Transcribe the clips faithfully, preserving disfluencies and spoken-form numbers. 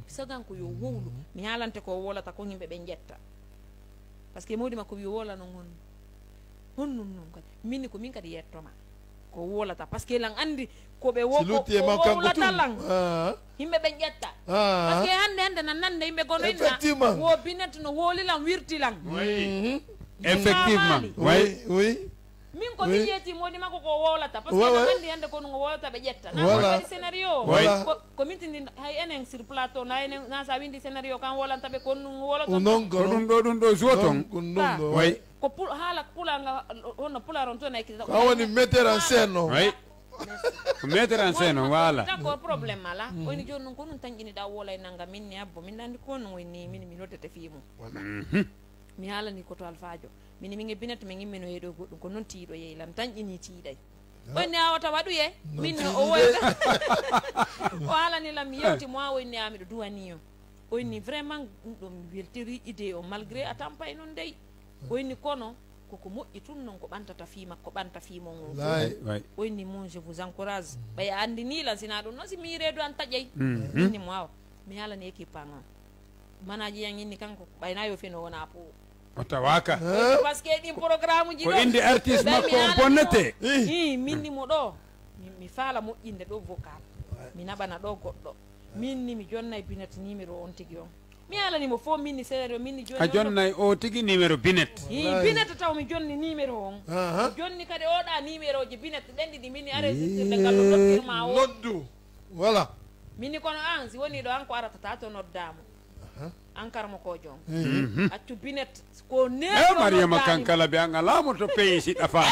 Sagan ko yo wowlu. Mi haalante ko o wolata kon, yimɓe ɓen ƴetta. Parce que mawdi makko wi o wowlano honno. Honno non kadi. Min ko min kadi yetto ma. Ko wolata. Parce que lan andi ko ɓe wo-, si ko, lutti e ko makko kanko wowlata tun. Lan. Ah. Yimɓe ɓen ƴetta. Ah. Parce que hannde, hannde nan nande yimɓe gono inna. Effectivement. Wo Binet no wowli lan, wirti lan. Oui. Mhm. Effectivement. Faamaali. Oui, oui. Min ko mi yeeti modi makko ko wowlata. Parce que ouais, ouais. Andi hannde ko no wowlata ɓe ƴetta. Na voilà. Ko kadi scénario. Voilà. Ko, ko min tindin hay enen sur plateau, na enen, na sa windi scénario kan wowlanta ɓe ko no wowlata. Non, ko ɗum ɗo, ɗum ɗo joue ton. Ko ɗum ɗo, ouais. Ko pul-, haala pulaar nga, honno pulaar on ton ay kisa. Ko woni metteur en scène o. Oui. Ko metteur en scène o, voilà. D'accord, problème ala. Mm. Woni jooni non ko ɗum tan ƴini ɗa wolay nanga min ni abbo. Min andi ko no woni min, mi noddete fii mum. Voilà. Mhm. Mi haalani ko to Alfaajo. Min, min e Binet, min immino e ɗo goɗɗum. Ko non tiiɗo yehi lan. Tan ƴini tiiɗay. Ah. O inni a wota waɗu ye. Non min no tiiɗi o woyta. De. O haalani lan mi yewti mo a o inni a miɗo duwani o. O inni vraiment ɗum ɗo mi weltiri idée o malgré a tampay non dey. O inni kono koko moƴƴi tun non ko ɓantata fii makko, ɓanta fii mon o. Wallaahi. Way. O inni mon je vous encourage. Ɓay a andini lan sina ɗum non si miireedu an taƴay. Mhm. Inni mo awa. Mi haalani équipe an on. Manaji yan inni kanko, ɓay na yo fino wona po. O tawaaka. Hein? Parce que ɗin programme ji ko ɗo. Inde artiste ɓay makko mi on haalani bonnete. Mo. Ih. Ih, min ni mo ɗo. Mi, mi faala moƴƴinde ɗo vocal. Mi naɓana ɗo goɗɗo. Min ni mi jonnay Binet numéro on tigi on. Mi haalani mo fof min ni scénario, min ni jonni a on ɗo. Jonnay o tigi numéro Binet. Ih, wallahi. Binet taw mi jonni numéro on. Aha. Mi jonni kadi oɗa numéro ji Binet ɗen ɗiɗi min ni enregistré ngal ɗo noddirma o. Noddu. Voilà. Min ni kono an, si woni ɗo an ko arata ta to noddaamo. Aha. An karmo ko jom. Mhm. Accu Binet ko ne. Eh, Mariama Kankala be an alamo to pays si ɗafaama.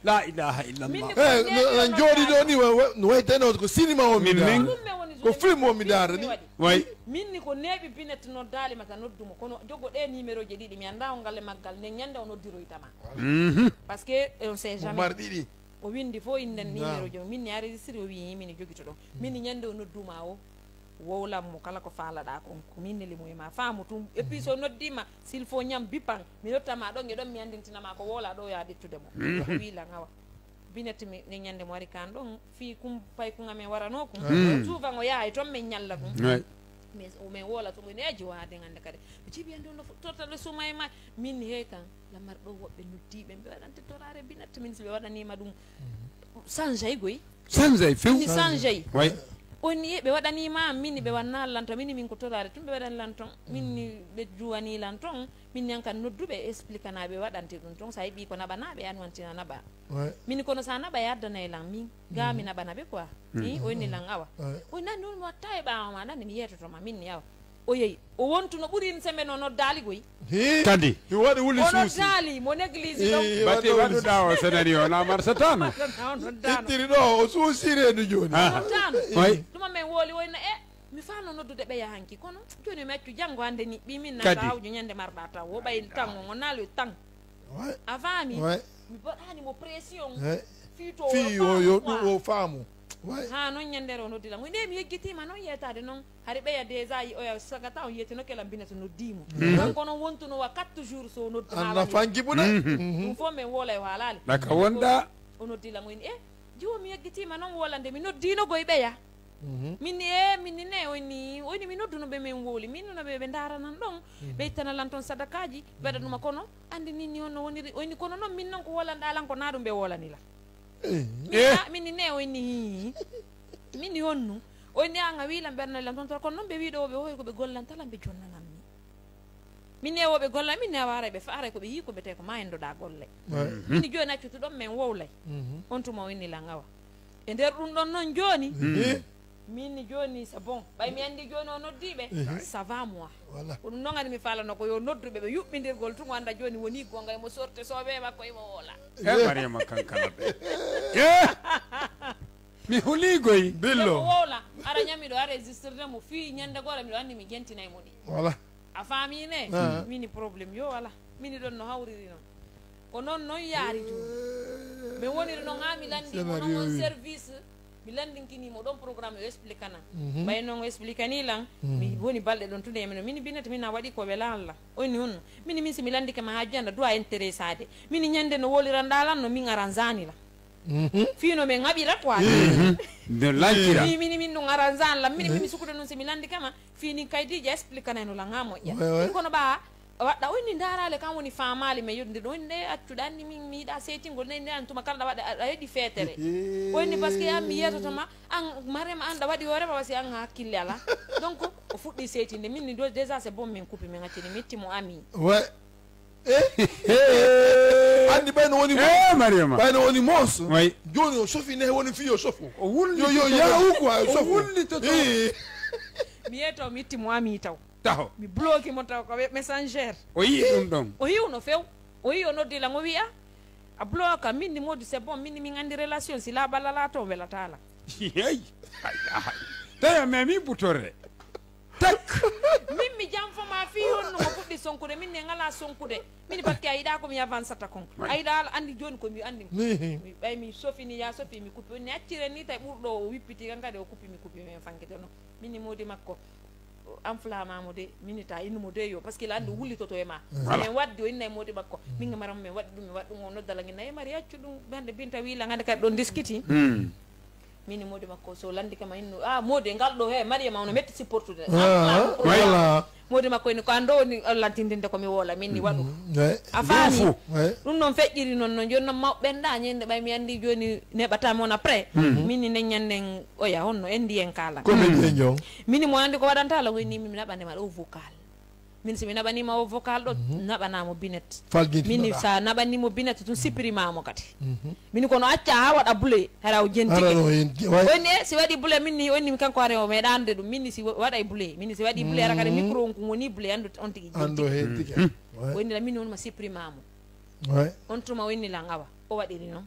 La ilaha illallah. Min ni ko eh, ne no, no jooɗi ɗo ni, wa-, wa-, no wayi teno ko cinéma o mi daara. Ɗum men woni ko film o mi daara ni. Way. Min ni ko neeɓi Binet noddaali ma ta noddu mo. Kono jogo ɗe numéro je ɗiɗi, mi annda on galle maggal, nden ñande o noddiroyta ma. Mhm. Parce que on sait jamais. Mar ɗiɗi. O windi fof innen numéro jom. Min ni a registré o wi min jogito ɗon. Min ni ñande o nodduma o, wowlan mo kala ko faalaɗa kon. Ko min neli mo e ma. Faamu tun. Et puis so noddima, s'il faut ñam bipan, mi nottama ɗon e ɗon mi andintina ma ko wowla ɗo ya ƴettude mo. Mhm. O wi lan awa. Binet mi, ne ñande mo wari kan ɗon, fii kum, pay kun amen warano kun. Mhm. Souvent o yahay ton men ñalla ɗum. Ouais. Mais o men wola to mo ne jiwaade ngande kadi. Mi jibi ande on no fuɗɗorta le suma e ma. Min hey kan. Lamar ɗo woɓɓe noddiiɓe, ɓe waɗante toraare Binet, min si ɓe waɗaniima ɗum, sanjay goy. Sanjay few. Min sanjay. Way. On ni ɓe waɗaniima am, min ni ɓe wanna lan ton, min ni min ko toraare tun ɓe waɗani lan ton, min ni ɓe juwani lan ton, min ni an kan nodduɓe, explique na ɓe waɗante ɗum ton, sa heɓi ko naɓanaaɓe, an wantina naɓa. Ouais. Min kono sa naɓa yaddanay lan, min, ga mi naɓana ɓe quoi. Ni, o inni lan awa. Ouais. O nani on mo watta e ɓaawo ma, nani mi yeetoto ma, min ni awa. O yehi. O wontuno ɓuri une semaine o noddaali goy. Hii. Kadi. Hi waɗi wuli o suusi. Noddaali mo néglige ɗon. Hii, hi bati waɗi wuli waɗuɗa o scénario na marsatano. O noddaano. Ittiri ɗo, o suusi reedu jooni. Ah. O noddaano. Way. Tuma men woli woyna e, mi faano noddude ɓeya hanki, kono jooni mi accu janngo hannde ni, ɓi min na kadi. Ka hawju ñande marɗa taw, o ɓay tan o, o naali tan. Ouais. A faami? Ouais. Mi baɗani mo pression. Ouais. Fii to fii o yo faamu ɗum quoi. O faamu. Ouais. Haa noon ñannde o noddi lan. Nde mi yejjitiima noon yeetaade noon. Hari ɓeya déjà yi oya sagata on yeetino ke lan Binata noddii mo. Mhm. Kanko noon wontuno wa quatre jours so noddi an na fanki buɗe. Mhm. Ɗum fof men woola e waalaali. Ɗaka wonɗa. O noddi lan o inni, eh, jiwo mi yejjitiima noon woolande. Mi noddiino goy ɓeya. Mhm. Min ni, eh, min ni ne, o inni, o inni mi nodduno ɓe men wooli. Min no ɓe, ɓe ndaaranan ɗon. Mhm. Ɓe ittana lan toon sadakaaji, ɓe waɗa ɗuma kono. Anndi min ni honno woniri. O inni kono noon min noon ko woolanɗaa lan ko naa ɗum ɓe woolani lan. Eh. Min, eh, ah, min ni ne, o inni hii. Min ni honnu. O inni an a wii lan ɓernani lan toon, kono noon ɓe wii ɗo ɓe wowi ko ɓe gollanta lan ɓe jonnanan mi. Min ne wo ɓe golla, min ne a waaray ɓe faaray ko ɓe yii ko ɓe tawi ko maa en ndoɗaa golle. Ouais. Min ni jooni accu tu ɗon men wowlay. Mhm. On tuma o inni lan awa. E nder ɗum ɗon noon jooni, mhm, min ni jooni c'est bon. Ɓay mi anndi jooni o noddii ɓe, mhm, ça va moi. Voilà. Ko ɗum noon kadi mi faalano ko yo noddu ɓe, ɓe yuɓɓindirgol tun o annda jooni wonii goonga emo sorte soobee makko emo woola. Eh, Mariama Kankala ɓe. Eh! Mi hulii goy. Billo. Yo ko wowla, ara ñami ɗo, ara registrde mo fii ñande goore miɗo anndi mi jentinay mo ɗi. Voilà. A faamii ne? Ah. Mini problème yo wala. Mini ɗon no hawriri non. Ko non non yaari jooni. Mi woniri non haa mi lanndi mo non on service. Mi lanndinkinii mo ɗon programme o explique lan. Mhm. Ɓay non o explique nii lan. Mhm. Mi woni balɗe ɗon tun e mino. Mini Binata min a waɗi ko wela Allah. O inni honno. Mini min si mi lanndike ma haa janda duwa intéressade. Mini ñande no woliranɗaa lan no min aran zani lan. Fii no men ŋaɓira quoi. No lancira. Min, min, min ɗum aranzan la. Min, min, mi sukude nun si mi landi kama. Fii ni kay Dija explique kanay no la ŋa moƴƴa. Kono ɓa, waɗɗa o inni ndaarale kan woni faamaali men yodde ɗo. Nde accuɗa anni min mi yiɗa seytingol. Nde, nde an tuma kala ɗa waɗa, a, a yeɗi feetere. O inni parce que an mi yeetoto ma, an Marema an ɗa waɗi hoore ma, parce que an hakkille ala. Donc, o fuɗɗi seytinde. Min ni do, déjà c'est bon, min kupi, min accini, mi itti mo ami. Ouais. Eh? Anndi ɓay no woni moos. Eh, Mariama. Ɓay no woni moos. Way. Jooni o sofi ne woni fii o sofu. O wulli yo, yo, to yahu quoi, o sofu. Wulli to to. Eh. Mi yeeto, mi itti mo ami taw. Taho. Mi bloki mo taw ko messenger. O yi'i ɗum ɗon. O yi'uno few. O yi'i o noddi lan o wi'a, a bloka, min ni modi c'est bon, min ni min anndi relation, si la balla la to welata la. Hey. Hay, hay. Tawi a memi butorre. Tak! Min mi janfo ma fii honno mo fuɗɗi sonkude, min ne ŋalaa sonkude. Min parce que a yiɗaa ko mi avansata kon. Way. A yiɗaa ala anndi jooni ko mi anndi. Mi, ɓay mi sofini, ya sofi, mi kupi. On ne accire ni tawi ɓurɗo o wippiti kan kadi o kupi, mi kupi, men fankiteno. Min ni moodi makko, an fulaama mo de, min ni ta innu mo de yo, parce que la anndi wullitoto e ma. Voilà. Men waddi o inna e moodi makko. Min nge maram men waddi ɗum, men waddi ɗum o noddala ngi nayi mari accu ɗum. Hannde Binta wii la hannde kadi ɗon diskiti. Hmm. Min e moodi makko, so landike ma innu, "Ah, moodi, ngal ɗo, he, Mariama, ono metti supportude." Ah, ah, voilà. Moodi makko ene ko an ɗo woni on lantindinde ko mi woola, min ni waɗu. Mm, ouais. A faami? Duufu. Ouais. Ɗum noon feƴƴiri noon, noon jooni noon mawɓe ɓen ɗa, ñande ɓay mi anndi jooni neɓataa mi on après. Mm. Min ni nden ñanden oya, honno en ndiyen kaalan. Ko ɓe ƴeeñoo. Min ni mo anndi ko waɗanta la, woni min mi naɓande ma ɗo vocal. Min si mi naɓaniima o vocal ɗo, naɓanaa mo binet. Falgintinɗo. Min ni sa naɓanii mo binet tun, sippirimaa mo kadi. Min kono acca haa waɗa bule, hara o jentike. Hara no jenti, way. Onni e, si waɗi bule, min ni onni mi kanko hare o meeɗa anndude ɗum. Min ni si wa-, waɗay bule. Min ni si waɗi bule, hara kadi micro on ko woni bule, anndu on tigi jentike. Anndo hentike. Way. Onni la min woni ma sippirimaa mo. Ouais. On tuma o inni lan awa, o waɗiri non.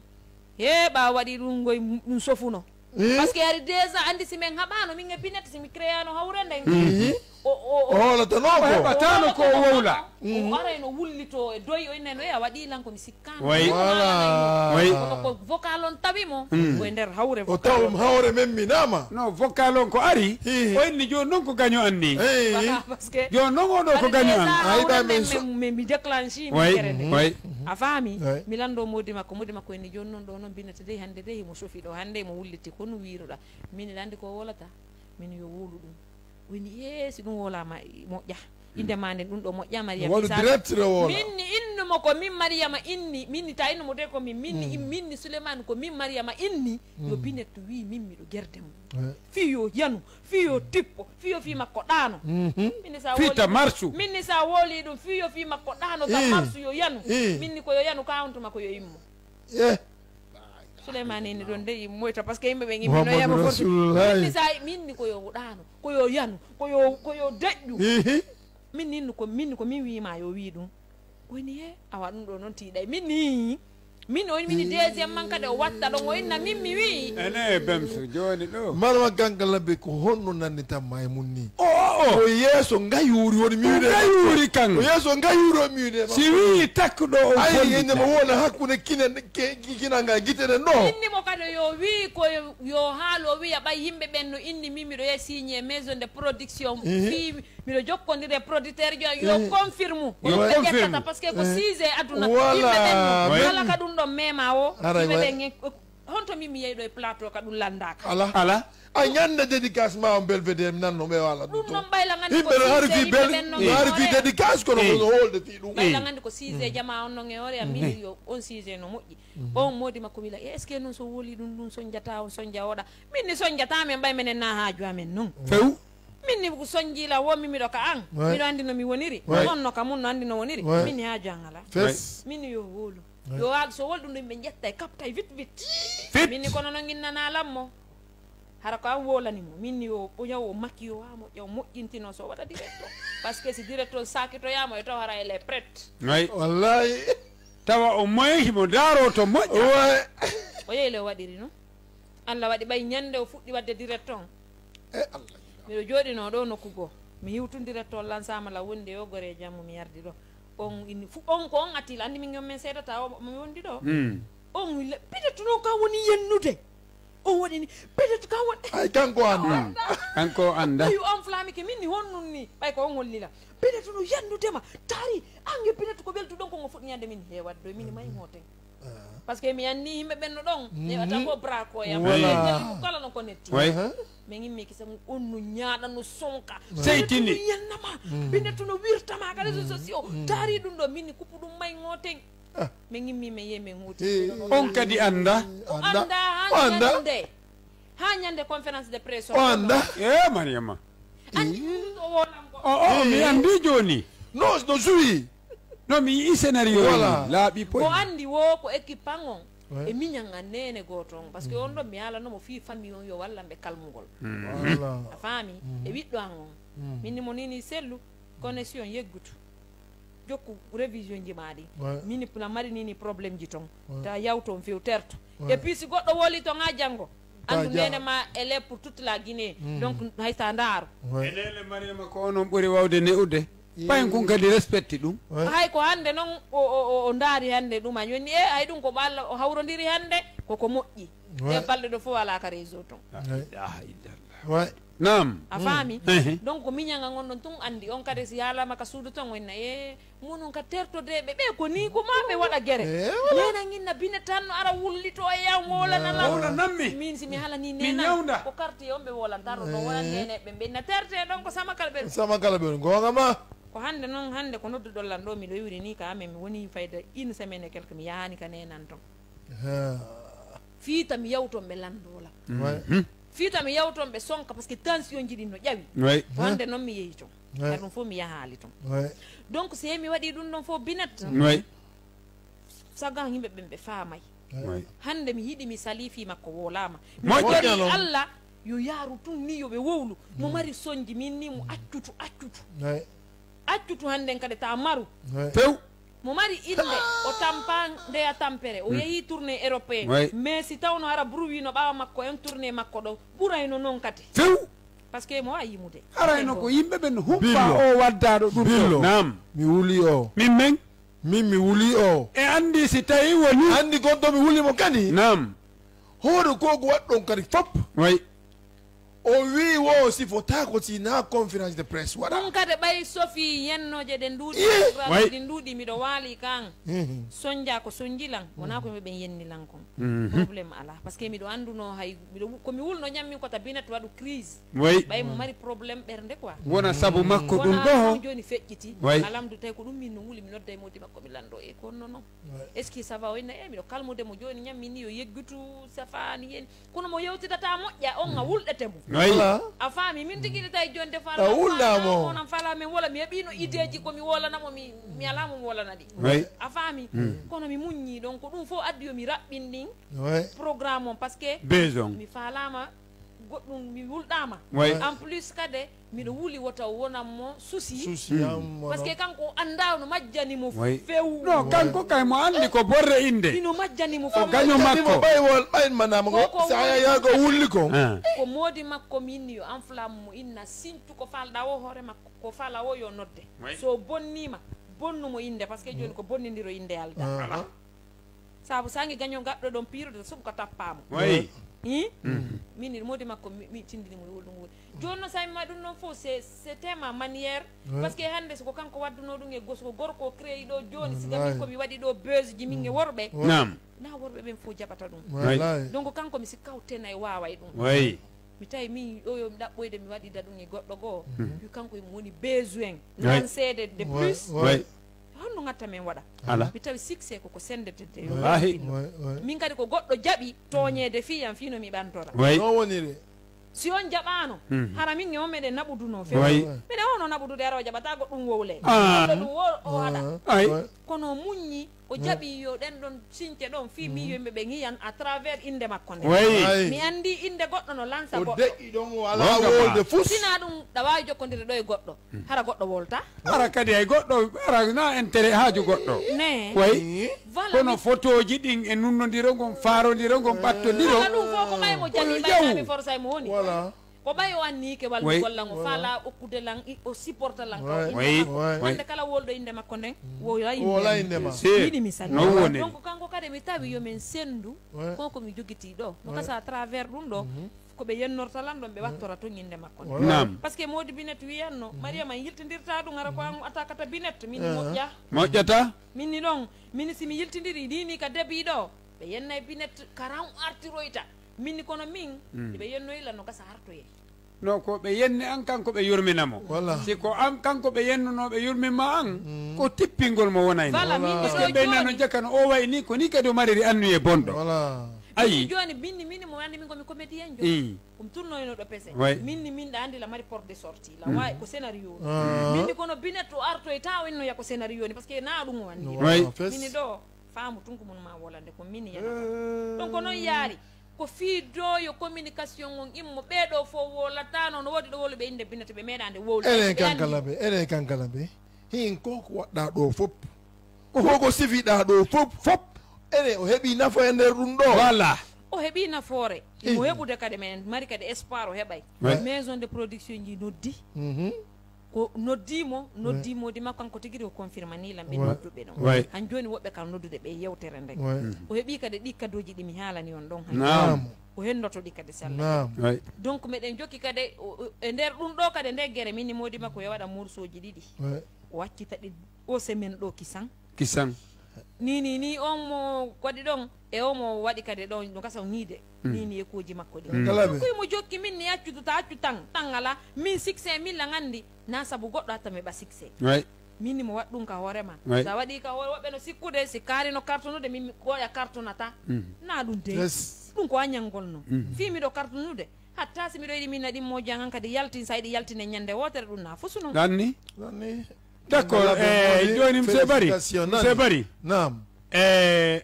He ɓaawo waɗi ɗum ngoy ɗum sofuno. Eh? Parce que hari déjà anndi si men haɓaano, min e Binette si mi créano hawre nden. Eh? O, o, o. O hoolata non ko. O heɓataano ko o wowla. O arayno wullito e doy o innayno, "E a waɗi lan ko mi sikkaano." Way. Voilà. Way. Kono ko vocal on tawi mo, ko e nder hawre o vocal tawi on. Hawre men mi nama. No vocal on ko ari, eh, o inni jooni non ko gaño an ni. Eh. Voilà, parce que jooni non o ɗo ko gaño an. Ay, ba men men, men, mi déclenché mi kere nde. Way. A faami? Way. Mi lanndo moodi makko, moodi makko inni jooni non ɗo non Binette dey hannde dey himo sofi ɗo, hannde himo wulliti, ko no wiiruɗa? Min lanndi ko wolata, min yo wowlu ɗum. O inni, "Ee, si ɗum wowlaama, moƴƴa. Innde maa nden ɗum ɗo moƴƴa, Mariama." Waɗu Isa. Direct o wowla. Min ni innu mo ko min Mariama inni, min ni ta innu mo de ko min, min ni, min ni Souleymane ko min Mariama inni, yo Binette wii min miɗo gerde mo. Eh. Fii yo yanu, fii yo tippo, fii yo fii makko ɗaano. Min ni sa fii woli ta ɗum, marsu. Min ni sa woli ɗum, fii yo fii makko ɗaano, ta marsu yo yanu. Eh. Min ni ko yo yanu, ka on tuma ko yo immo. Eh. Souleymane inni ɗon de, moyta, parce que yimɓe ɓen immi no Muhammadu yama force. Rasulullahi. Min ni sa, min ni ko yo ɗaano, ko yo yanu, ko yo, ko yo deƴƴu. Ihi. Min ni ko, min ni ko min wiima yo wii ɗum. O inni, "He, awa ɗum ɗo non tiiɗay." Min ni, min o inni, min ni deuxième man kadi o watta ɗon, o inna min mi wii. Ene, Bemso, jooni ɗo. Marwa Ganga Labe, ko honno nannitan ma e mun ni? O, o, o. Ko yeeso ngayuuri woni miwde. Ngayuuri kan. Ko yeeso ngayuuri woni miwde. Si wii takkuɗo o. Ay, fondita. Ene mo wona hakkunde kine, ke, ki-, kinanga gite ɗen ɗo. Inni mo kadi yo wii ko yo, yo haalo wiya ɓay yimɓe ɓen no inni min miɗo yehi signé maison de production. Ihi. Fii miɗo jokkondire producteur jo, yo confirme. Yo confirme. Ɓe ƴettata, parce que ko sujet aduna. Voilà. Yimɓe ɓen no kala ka ɗum ɗon mema o. Aray, yimɓe ɓen, honto min mi yehi ɗo e plateau ka ɗum landaaka? Ala. Ala. A ñande dédicace ma on Belvedere, mi nanno ɓe wala ɗum ɗum to. Ɗum ɗon ɓayla ngandi ko yimɓe no hari fi sujet bel, yimɓe ɓen no ngari fi dédicace kono ko holde fi ɗum. Ɓayla ngandi ko sujet jama on non e hoore am, min yo on sujet no moƴƴi. On moodi makko wila, "E, est-ce que non so woli ɗum, ɗum sonjata on sonja oɗa?" Min ni sonjata men ɓay menen na haaju amen non. Few. Min ni ko sonjila wo mi miɗo ka an. Ouais. Miɗo andi no mi woniri. Ouais. On no ka mun no andi no woniri. Ouais. Min ni haaju an ala. Fes. Min ni yo wolu. Yo waag so wol ɗum ɗum ɓe ƴetta e kaɓta e vite vite. Vite. Min ni kono no ginnana lammo. Hara ko an wolani mo. Min ni o, o yawo o makiyo wa mo ƴaw moƴƴintino so waɗa directo. Parce que si directo sakitoyamo e taw hara elle est prête. Ay. Wallahi. Tawa o moye himo daaro to moƴƴa. Ouais. O yehi le o waɗiri no. Allah waɗi ɓay ñande o fuɗɗi waɗde directo on. E Allah. Miɗo jooɗinoo ɗoo nokku goo. Mi hiwtondira toon lansaama la wonde yo gore e jammu mi yardi ɗoo. On ini fu-, on ko on atti la, anndi min on men seedata o mi wondi ɗoo. Mm. On wi-, peut-être noon kan woni yennude. On waɗi ni, peut-être kan woni. Ay, kanko annda. Kanko annda. Tawi on flamike min ni honnun ni, ɓay ko on holli la. Peut-être no yennude ma, taari, ange peut-être ko weldu ɗon ko ngo fuɗi ñande min heewat ɗoo, min mayi ngoten. Parce que mi anndi yimɓe ɓen no ɗon, mi waɗata ko braco e am. Voilà. Ɓe njalti ko kala no connecté. Ouais. Aha. Mais ngimmi kisa on no ñaaɗa, no sonka. Seytini. Ɓe neɗɗo no yennama. Ɓe neɗɗo no wirtama ka réseaux sociaux. Taari ɗum ɗo, min ni kuppu ɗum may ŋooten. Ah. Mais ngimmi mi yehi mi ŋooti. Eh. On kadi annda. O annda. Annda, o annda. Haa ñande. Haa ñande conférence de presse o annda. Eh, Mariama. Anndi ɗum ɗo wonango. O, o, mi anndi jooni. No, no suwi. No, mi yi'i scénario. Voilà. Laaɓi poy. Ko anndi wo ko équipe an on. Ouais. E miñan an neene gooto on. Parce que on ɗon mi haalano mo fii famille on yo wallan ɓe kalmugol. Voilà. A faami? E ɓiɗɗo an on. Min ni mo nini sellu. Connexion yeggutu. Jokku révision ji maa ɗi. Ouais. Min ni na mari nini problème ji ton. Ouais. Ta yawto on few terto. Ouais. Et puis si goɗɗo woli ton haa janngo. Anndu neene ma elle est pour toute la Guinée. Donc, hay sa ndaaru. Ouais. E neene Mariama ko onon ɓuri wawde ne'ude. Ɓay kun kadi respecti ɗum. Ouais. Hay ko hannde non o, o, o, o ndaari hannde ɗum a yoni e hay ɗum ko ɓalla o hawrondiri hannde koko moƴƴi. Ouais. E balɗe ɗo fof alaa ka réseau ton. La ilaha illallah. Ouais. Naam. A faami? Ehe. Donc ko miñan an on ɗon tun anndi on kadi si yaalama ka suudu ton o inna e Munun ka tertodeeɓe ɓe ko nii ko maa ɓe waɗa gere. Eh, voilà. Neena nginna bine tan no ara wullito e yaw ŋoolana lan. Ŋoolanammi. Min si mi halanii neena ko quartier on ɓe wolanta ɗon no wona neene ɓe ɓe na terte ɗon ko sama kala ɓe. Sama kala ɓe goonga ma. Ko hannde non hannde ko nodduɗon lan ɗo miɗo iwri nii ka amen mi woni fayda une semaine et quelque mi yahaani ka neenan ton. Fiita mi yawton ɓe lanndoo lan. Fii to mi yawton ɓe sonka, parce que tension ji ɗin no ƴawi. Ko hannde non mi yehi ton. Hari ɗum fof mi yahaali ton. Donc, si mi waɗi ɗum ɗon fof binet, sagan yimɓe ɓen ɓe faamay. Hannde mi yiɗi mi salii fii makko woolaama. Mi woni Allah yo yaaru tun ni yo ɓe wowlu. Mo mari sonji min ni mo accutu, accutu. Accutu hannden kadi ta maru. Few. Mo mari innde, o tampa ndeya tampere, o yehi tournée européen. Mais si tawno hara bruit no ɓaawa makko, en tournée makko ɗo, ɓurayno non kadi. Few. Parce que mo waawi yimude. Arayno ko yimɓe ɓen humpaa o waddaaɗo ɗum ɗo. Billo. Naam. Mi wuli o. Min men. Min mi wuli o. E anndi si tawi woni. Anndi gonto mi wuli mo kadi. Naam. Hoore ko ko waɗɗon kadi fop. Way. O wi'i wo o sifotaako si naa conférence de presse waɗa. Ɗum kadi ɓay sofi yennooje ɗe nduuɗi, ɗi nduuɗi miɗo waali kan. Sonja ko sonji lan, wonaa ko ɓen yenni lan kon. Problème alaa. Parce que miɗo annduno hay, miɗo, ko mi wulno ñammin ko ta binet waɗu crise. Ɓay mo mari problème ɓernde quoi. Wona sabu makko ɗum ɗo. Jooni feƴƴiti. Alamdu tawi ko ɗum min no wuli mi nodda e modi makko mi lanndo e ko honno non. Est-ce que ça va? O inna, e miɗo kalmude mo jooni ñammin ni yo yeggutu safaani heen. Kono mo yewtidata moƴƴa, on a wulɗete mo. A faami, min tigi ne tawi jooni defa a wulɗa mo. Onon fala min wola, mi heɓino ideeji ko mi wolana mo, mi, mi alaa mo mi wolana ɗi. A faami? Kono mi muññii ɗon, ko ɗum fof addi yo mi raɓɓin ɗin programme on, parce que mi faalaama goɗɗum, mi wulɗaama. En plus kadi, miɗo wuli wota o wonan mo souci. Souci am, parce que kanko o anndaa no majjani mo few. Non, kanko kay mo anndi ko borre innde. Ino majjani mo few. O gaño makko. Ɓay wol, ɓay manama ko. Ko sa ya ko wulli ko. Ko moodi makko mi inni yo enflamme mo inna sintu ko falɗa o hoore makko. Ko fala o yo nodde. So bonniima, bonnu mo innde, parce que jooni ko bonnindiro innde alda. Sabu sangi gaño gaɗɗo ɗon piirude suɓ ko tappaamo. Way. Min ni moodi makko mi, mi tindini mo wulɗum wuli. Jooni no sami ma ɗum noon fof c'est, c'est ma manière. Parce que hannde so ko kanko wadduno ɗum e gos ko gorko o créé ɗo jooni si gamin ko mi waɗi ɗo buzz ji min e worɓe. Naam. Na worɓe ɓen fof jaɓata ɗum. Donc kanko mi sikka o tenay waaway ɗum. Way. Mi tawi min ɗo yo mi ɗaɓɓoyde mi waɗida ɗum e goɗɗo goo. Yo kanko e mo woni besoin. Lanceede de plus. Honno ngatta men waɗa? Ala. Mi tawi succès ko ko sendetede yo. Min kadi ko goɗɗo jaɓi tooñeede fii yam fii no mi ɓantora. No woniri? Si on jaɓaano, hara min e on meɗen naɓuduno few. Meɗen ono naɓudude hara o jaɓata goɗɗum wowle. Goɗɗo ɗum wo o haɗa. Kono o muññi. O jaɓi yo ɗen ɗon since ɗon fii miijo yimɓe ɓen yiyan à travers innde makko nden. Mi anndi innde goɗɗo no lansa goɗɗo. Deƴƴi ɗon o alaa wolde fus. Sinaa ɗum ɗa waawi jokkondirde ɗo e goɗɗo. Hara goɗɗo wolta. Hara kadi hay goɗɗo, hara na intérêt haaju goɗɗo. Ne. Way. Kono fotooji ɗin e nunnondiro ngon, faarondiro ngon, ɓattondiro. Hara ɗum fof ko ɓay mo jani, ɓay na mi forsay mo woni. Ko ɓay o anniike wallu golla ngo faalaa okkude lan, o supporta lan ka o innde makko. Hannde kala wolɗo innde makko nden, wola innde ma. Yiɗi mi sali. Donc kanko kadi mi tawi yo min senndu, ko ko mi jogitii ɗo. No kasa à travers ɗum ɗo, Ko ɓe yennorta lan ɗon, ɓe wattora ton innde makko nden. Naam. Parce que Mody Binet wiyanno, Mariama, yiltindirta ɗum, hara ko an attaquata Binet, min mi moƴƴa. Moƴƴata? Min ni ɗon, min si mi yiltindiri, ni ni ka debi ɗo, ɓe yennay Binet, ka ran artiroyta. Min ni kono min, si ɓe yennoyi lan no gasa hartoyay. No ko ɓe yenni an kanko ɓe yurmina mo. Voilà. Si ko an kanko ɓe yennuno ɓe yurmima an, ko tippingol mo wonayno. Voilà, min ni Parce que ɗo ɓe nano jooni. Jaka no o wayi ni, ko ni kadi o mariri annuye bonɗo. Voilà. Ayi. Min jooni, min ni, min ni mo andi min ko mi comédien jo. Mm. Ko mi tournoyno ɗo pese. Ouais. Min ni min ɗa andi la mari porte de sortie. La wawi ko scénario ni. Ah. Min ni kono Binet o artoyta o innoya ko scénario ni, parce que na ɗum o andi. Ouais. Min ni ɗo faamu tun ko mun ma wolande ko min ni yana. Donc ko non yaari. Ko fii dooyo communication on immo, ɓee ɗoo fof wowlatano, no woodi ɗo wowluɓe innde Binet, ɓe meeɗaa nde wowlude. Enen Ɓe anndi. Kankala ɓe, enen kankala ɓe. Hin ko ko waɗɗaa ɗoo fof. Ko ko sifiɗaa ɗoo fof, fof. Enen o heɓii nafa e nder ɗum ɗoo. Voilà. O heɓii nafoore. Imo heɓude kadi, men mari kadi espoir o heɓay. Ouais. Maison de production ji noddi. Mhm. Ko noddii mo, noddii moodi makko, kanko tigi o confirmanii lan ɓe nodduɓe ɗon. Ouais. Han jooni woɓɓe kam noddude ɓe yewtere nden. Ouais. O heɓii kadi ɗi kadooji ɗi mi haalani on ɗon han. Naam. O hendoto ɗi kadi sella. Naam. Ouais. Donc meɗen jokki kadi, o, o, e nder ɗum ɗo kadi, nde gere min ni moodi makko yo waɗa morceauji ɗiɗi. Ouais. O accita ɗi o semaine ɗo kisan. Kisan. Ni, ni, ni on mo waɗi ɗon, e on mo waɗi kadi ɗon, no gasa o ñiide. Mm. Ni, ni e kuuji makko ɗi. Mm. Kala ɓe. Ko mo jokki min ni accudu ta accu tan, tan ala, min succès min la ngandi, na sabu goɗɗo hatta mi ɓa succès. Ouais. Min ni mo waɗ ɗum ka hoore ma. Ouais. Sa waɗi ka hoore woɓɓe no sikkude, si kaari no kartonude, min mi koya kartonata. Mm. Na ɗum de. Yes. Ɗum ko a ñangol no. Mm. Fii miɗo kartonude. Hatta si miɗo yiɗi min na ɗin mojan han kadi yaltin, sa yiɗi yaltine ñande wootere ɗum na fusu non. Ɗan ni? Ɗan ni? D'accord, Ngalaa ɓe eh, moodi, jooni, monsieur Barry, félicitations, monsieur nani? Barry. Naam. Eh,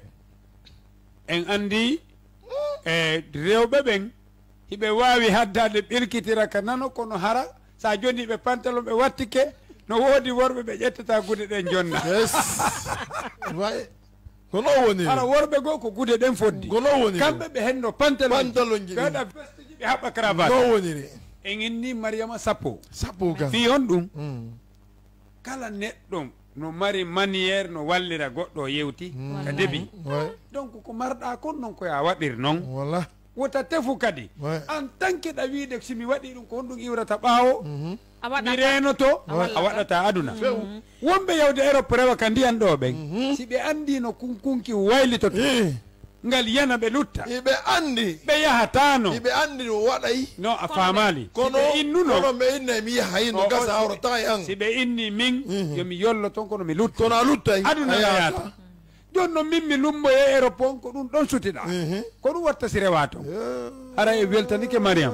en anndi, eh, rewɓe ɓen, hiɓe waawi haddaade ɓirkitira ka nano, kono hara, sa jonni ɓe pantalon, ɓe wattike, no woodi worɓe ɓe ƴettata gude ɗen jonna. Yes. Way. Ko non woniri. Hara worɓe goo ko gude ɗen foddi. Ko non woniri. Kamɓe ɓe henno pantalon. Pantalon ji Ɓe ɗin. Waɗa veste ji, ɓe haɓɓa cravate. Non woniri. En inni Mariama sappo. Sappo kan. Fii on ɗum. Mm. Kala neɗɗo no mari manière no wallira goɗɗo o yewti ka Wallahi. Debi. Ouais. Donc ko marɗa kon non ko ya waɗir non. Wala. Wota tefu kadi. Ouais. En tant que ɗa wiide si mi waɗi ɗum ko honɗum iwrata ɓaawo. Mhm. A waɗata. Mi reenoto, a waɗata aduna. Few. Mhm. Wonɓe yawde Europe rewa ka ndiyan ɗo ɓen. Mhm. Si ɓe anndi no kunkunki waylitoto. Eh. Ngal yana ɓe lutta. Iɓe anndi. Ɓe yahatano. Iɓe anndi no waɗay. No a faamaali. Kono, si ɓe innuno. Kono ɓe inna mi yahay no O, gasa o, si, hawrata e an. Si ɓe inni min, Mhm. yo mi yollo ton kono mi lutta. Kono a luttay. Aduna A yaata. Yaata. Jooni non min mi lumboye Europe on ko ɗum ɗon sutiɗa. Mhm. Ko ɗum watta si rewa ton. Eh. Hara e weltanike Mariam.